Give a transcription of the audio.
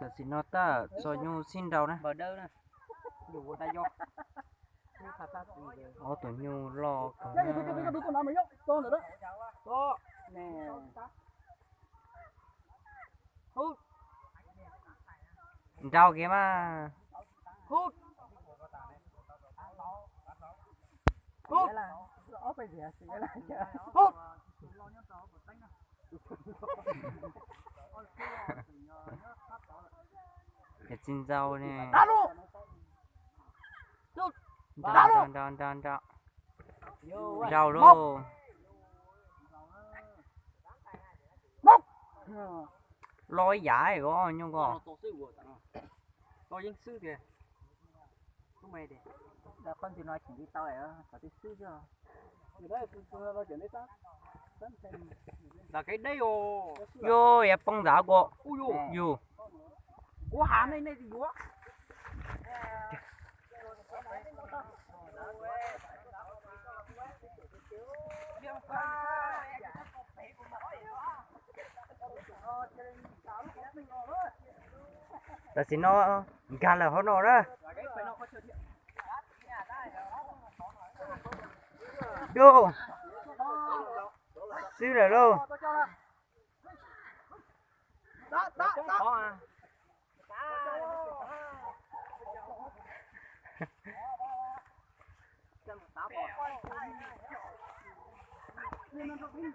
Tam sim no tab tom txo nyuj sib nraus na. Ob tug nyuj loj kawg. Nraus kiag mas. Yog tsis ntxaus ne. Nraus, nraus, nraus, nraus. Nraus lauj. Loj ib yam os nyuj ko. Yuav poob ntawd ko. Yus. Tam sim no nkag lawm hauv no na. Yus, xwb lawm lauj.